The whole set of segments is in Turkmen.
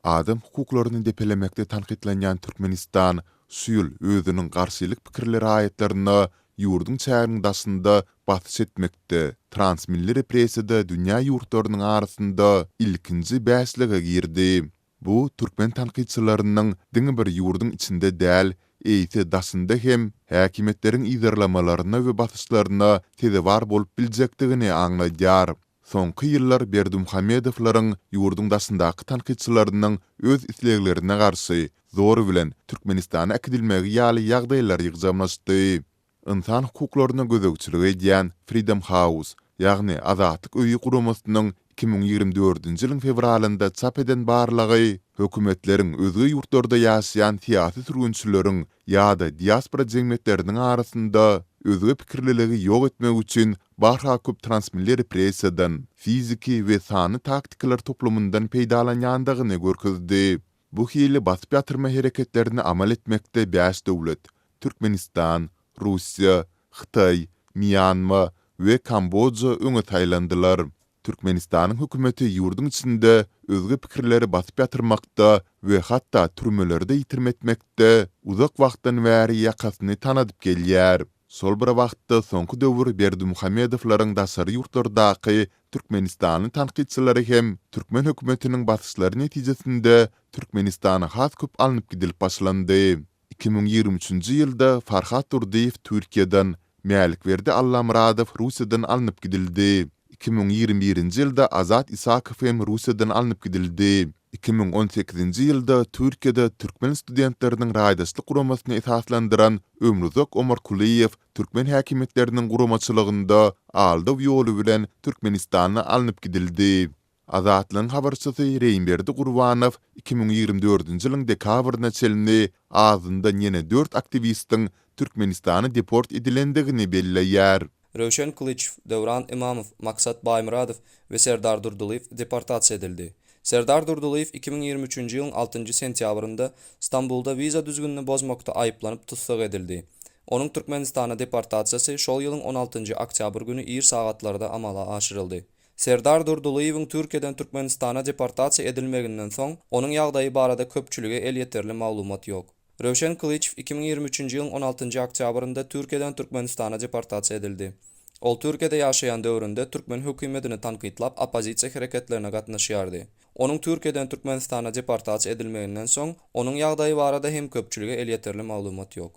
Adam hukuklaryny depelemekde tankytlanýan Türkmenistan şu ýyl özüniň garşylyk pikirli raýatlaryna ýurduň çäginiň daşynda basyş etmekde, transmilli repressiýada dünýä ýurtlarynyň arasynda ilkinji bäşlige girdi. Bu türkmen tankytçylarynyň diňe bir ýurduň içinde däl, eýse daşynda hem häkimiýetleriň yzarlamalaryna we basyşlaryna sezewar bolup biljekdigini aňladýar. Soňky ýyllar Berdimuhamedowlaryň ýurduň daşyndaky tankytçylarynyň öz isleglerine garşy, zor bilen Türkmenistana äkidilmegi ýaly ýagdaýlar ýygjamlaşdy. Ynsan hukuklaryna gözegçilik edýän Freedom House, ýagny Azatlyk öýi guramasynyň 2024-nji ýylyň fewralynda çap eden barlagy hökümetleriň özge ýurtlarda ýaşaýan syýasy sürgünçileriň ýa-da diaspora jemgyýetleriniň arasynda özge pikirliligi ýok etmek üçin barha köp transmilli repressiýadan, fiziki we sanly taktikalar toplumyndan peýdalanýandygyny görkezdi. Bu hili basyp ýatyrma hereketlerini amal etmekde bäş döwlet, Türkmenistan, Russiýa, Hytaý, Mýanma we Kamboja öňe saýlandylar. Türkmenistanyň hökümeti ýurduň içinde özge pikirleri basyp ýatyrmakda we hatda türmelerde ýitirim etmekde uzak wagtdan bäri ýakasyny tanadyp gelýär. Şol bir wagtda, soňky döwür Berdimuhamedowlaryň daşary ýurtlardaky türkmenistanly tankytçylary hem türkmen hökümetiniň basyşlary netijesinde Türkmenistana has köp alnyp gidilip başlandy. 2023-nji ýylda Farhat Durdyýew Türkiýeden, Mälikberdi Allamyradow Russiýadan alnyp gidildi. 2021-nji ýylda Azat Isakow hem Russiýadan alnyp gidildi. 2018-nji ýylda Türkiýede türkmen studentleriniň raýdaşlyk guramasyny esaslandyran Ömruzak Omarkulyýew türkmen häkimiýetleriniň guramaçylygynda aldaw ýoly bilen Türkmenistana alnyp gidildi. Azatlygyň habarçysy Reýimberdi Gurbanow 2024-nji ýylyň dekabryna çenli azyndan ýene dört aktiwistiň Türkmenistana deport edilendigini belleýär. Röwşen Kylyçow, Döwran Ymamow, Maksat Baýmyradow we Serdar Durdylyýew deportasiýa edildi. Serdar Durdylyýew 2023-nji ýylyň altynjy sentýabrynda Stambulda wiza düzgünini bozmakda aýyplanyp tussag edildi. Onuň Türkmenistana deportasiýasy şol ýylyň on altynjy oktýabr güni ir sagatlarda amala aşyryldy. Serdar Durdylyýewiň Türkiýeden Türkmenistana deportasiýa edilmeginden soň, onuň ýagdaýy barada köpçülige elýeterli maglumat ýok. Röwşen Kylyçow 2023-nji ýylyň on altynjy oktýabrynda Türkiýeden Türkmenistana deportasiýa edildi. Ol Türkiýede ýaşaýan döwründe türkmen hökümetini tankytlap oppozisiýa hereketlerine gatnaşýardy. Onuň Türkiýeden Türkmenistana deportasiýa edilmeginden soň, onuň ýagdaýy barada hem köpçülige elýeterli maglumat ýok.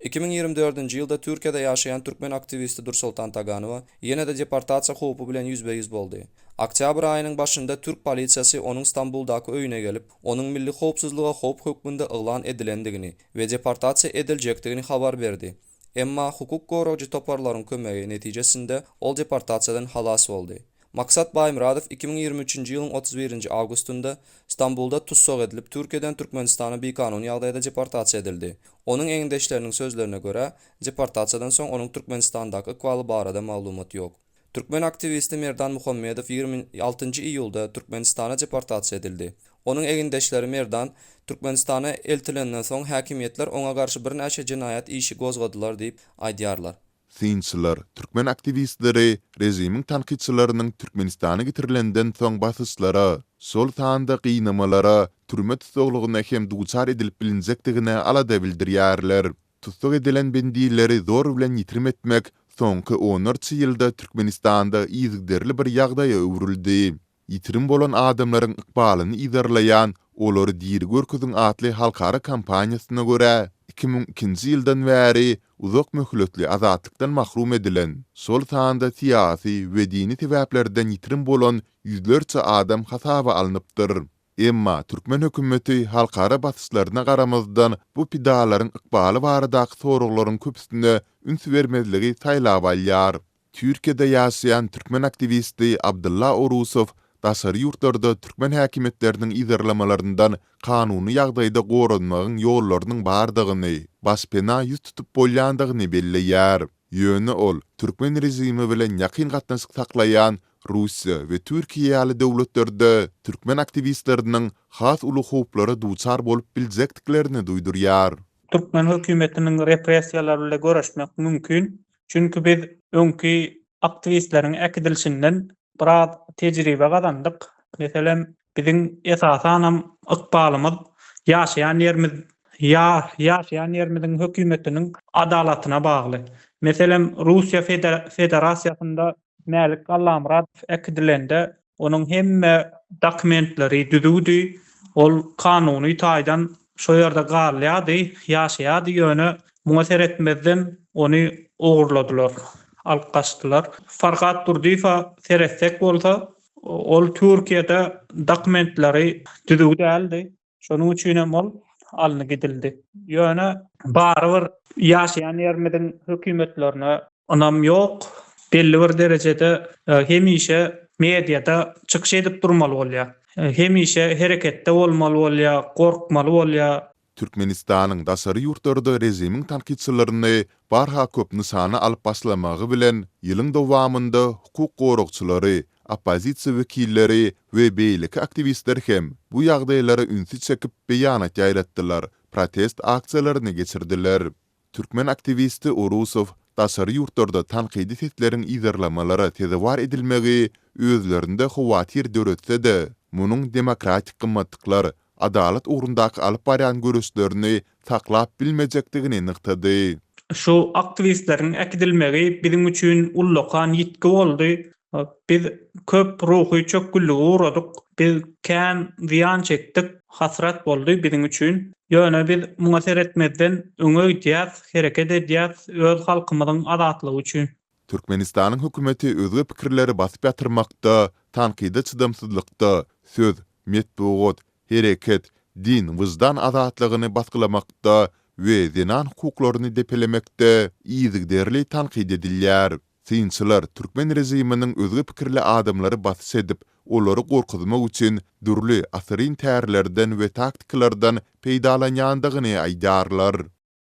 2024-nji ýylda Türkiýede ýaşaýan türkmen aktiwisti Dursoltan Taganowa ýene-de deportasiýa howpy bilen ýüzbe-ýüz boldy. Oktýabr aýynyň başynda türk polisiýasy onuň Stambuldaky öýüne gelip, onuň milli howpsuzlyga howp hökmünde yglan edilendigini we deportasiýa ediljekdigini habar berdi. Emma hukuk goraýjy toparlaryň kömegi netijesinde ol deportasiýadan halas boldy. Maksat Baýmyradow 2023-nji ýylyň 31-nji awgustynda Stambulda tussag edilip, Türkiýeden Türkmenistana bikanun ýagdaýda deportasiýa edildi. Onuň egindeşleriniň sözlerine görä, deportasiýadan soň onuň Türkmenistandaky ykbaly barada maglumat ýok. Türkmen aktiwisti Merdan Muhammedow 26-njy iýulda Türkmenistana deportasiýa edildi. Onuň egindeşleri Merdan Türkmenistana eltilenden soň häkimiýetler oňa garşy birnäçe jenaýat işi gozgadylar diýip aýdýarlar. Synçylar, türkmen aktiwistleri režimiň tankytçylarynyň Türkmenistana getirilenden soň basyşlara, şol sanda gynamalara, türme tussaglygyna hem duçar edilip bilinjekdigine alada bildirýärler. Tussag edilen bendileri zor bilen ýitirim etmek soňky onlarça ýylda Türkmenistanda yzygiderli bir ýagdaýa öwrüldi. Ýitirim bolan adamlaryň ykbalyny yzarlaýan Olary diri görkeziň atly halkara kampaniýasyna görä, 2002-nji ýyldan bäri uzak möhletli azatlykdan mahrum edilen, şol sanda syýasy we dini sebäplerden ýitirim bolan ýüzlerçe adam hasaba alnypdyr. Emma türkmen hökümeti halkara basyşlaryna garamazdan bu pidalaryň ykbaly baradaky soraglaryň köpüsine üns bermezligi saýlap alýar. Türkiýede ýaşaýan türkmen aktiwisti Abdylla Orusow daşary ýurtlarda türkmen häkimiýetleriniň yzarlamalaryndan kanuny ýagdaýda goranmagyň ýollarynyň bardygyny, başpena ýüz tutup bolýandygyny belleýär. Ýöne ol türkmen režimi bilen ýakyn gatnaşyk saklaýan Russiýa we Türkiýe ýaly döwletlerde türkmen aktiwistleriniň has uly howplara duçar bolup biljekdiklerini duýdurýar. Türkmen hökümetiniň repressiýalary bilen göreşmek mümkin. Çünki biz öňki aktiwistleriň äkidilişinden biraz tejribe gazandyk. Meselem, biziň esasanam ykbalymyz ýaşaýan ýerimiz ýa ýaşaýan ýerimiziň hökümetiniň adalatyna bagly. Meselem, Russiýa Federasiýasynda Mälik Allamyradow äkidilende, onuň hemme dokumentleri düzüwdi, ol kanuny taýdan şo ýerde galýardy, ýaşaýardy, ýöne muňa seretmezden ony ogurladylar, alyp gaçdylar. Farhat Durdyýewe seretsek bolsa, ol Türkiýede dokumentleri düzüw däldi. Şonuň üçin hem ol alny gidildi. Ýöne barybir ýaşaýan ýerimiziň hökümetlerine ynam ýok. Belli bir derejede hemişe mediada çykyş edip durmaly bolýar. Hemişe hereketde bolmaly bolýar, gorkmaly bolýar. Türkmenistanyň daşary ýurtlarda režimiň tankytçylaryny barha köp nyşana alyp başlamagy bilen, ýylyň dowamynda hukuk goragçylary, oppozisiýa wekilleri we beýleki aktiwistler hem bu ýagdaýlara ünsi çekip beýanat ýaýratdylar, protest aksiýalaryny geçirdiler. Türkmen aktiwisti Urusow daşary ýurtlarda tankydy sesleriň yzarlamalara sezewar edilmegi özlerinde howatyr döretse-de, munuň demokratik gymmatlyklar, adalat ugrundaky alyp barýan göreşlerini saklap bilmejekdigini nygtady. Şu aktiwistleriň äkidilmegi biziň üçin ullakan ýitgi boldy. Biz köp ruhy çökgünlige ugradyk. Biz kän zyýan çekdik. Hasrat boldy biziň üçin. Ýöne biz muňa seretmezden öňe gidýäs, hereket edýäs öz halkymyzyň azatlygy üçin. Türkmenistanyň hökümeti özge pikirleri basyp ýatyrmakda, tankyda çydamsyzlykda, söz, metbugat, hereket, din, wyždan azatlygyny basgylamakda we zenan hukuklaryny depelemekde yzygiderli tankyt edilýär. Synçylar türkmen režiminiň özge pikirli adamlary basyş edip, olary gorkuzmak üçin dürli asyryn tärlerden we taktikalardan peýdalanýandygyny aýdýarlar.